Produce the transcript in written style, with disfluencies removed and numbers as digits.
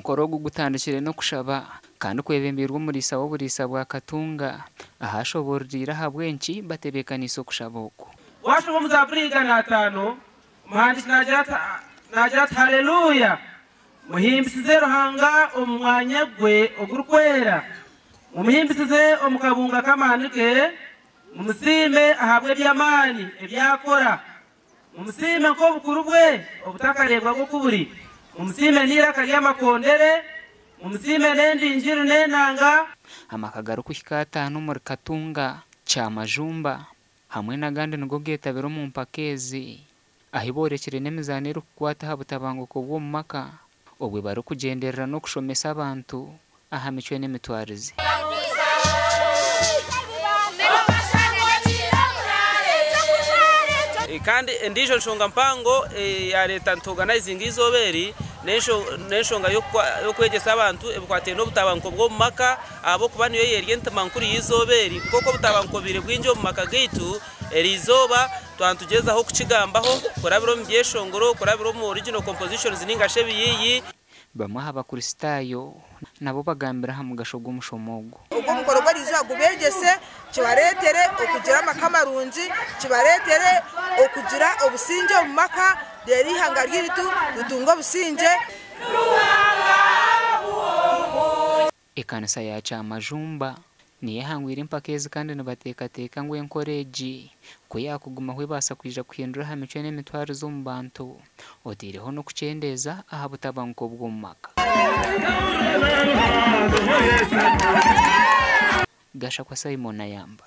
Omukoro ogu gutandikire n'okushaba kandi kwebembeirwe omuriisa w'oburiisa bwa Katunga ahu ashoboororeire ahabw'enki batebeekaniise okushaba oku. Waashoma omu Zaaburi 105, omuhandiiki naagira ati, Haleluya! Muhimbisize Ruhanga omu mwanya gwe ogurikwera, mumuhimbisize omu kabunga k'amaani ge, mumusiime ahabw'eby'amaani ebi akora. Mumusiime nk'obukuru bwe obutakareebwaga oku buri, mumusiime n'eiraka ry'amakondere, mumusiime n'endingiri n'enanga. Amaka garikuhika ataano omuri Katunga, Kyamajumba hamwe n'agandi nigo geetabire omu mpaka ezi ahi boorekire n'emizaano erikukwata aha butabanguko bw'omu maka obwo barikugyenderera n'okushomesa abantu aha micwe n'emitwarize. Kandi endiijo nshonga mpango eyareeta nti organizinga eizooba eri n'enshonga y'okwegyesa abantu ebikwataine n'obutabanguko bw'omu maka ahabw'okuba niyo eri entima nkuru y'eizooba eri. Nk'oku obutabanguko bwire bwingi omu maka gaitu, eri izooba twaba nitugyezaho kukigambaho kurabira omu byeshongoro, kurabira omu original compositions ninga shi ebiyiiyi. Bamwe aha Bakristaayo nabo bagambire aha mugasho gw'omushomo ogu. Ogu omukoro gw'eriizooba gubeegyese, kibareetere okugira amaka marungi, kibareetere okugira obusingye omu maka, reero eihanga ryaitu ritunge obusingye. Ekanisa ya Kyamajumba niyo ehangwire empaka ezi kandi nibateekateeka ngu enkora egi ku yaakugumaho ebaasa kwija kuhindura aha micwe n'emitwarize omu bantu oteireho n'okukyendeeza aha butabanguko bw'omu maka. Gashakwa Simon Ayamba.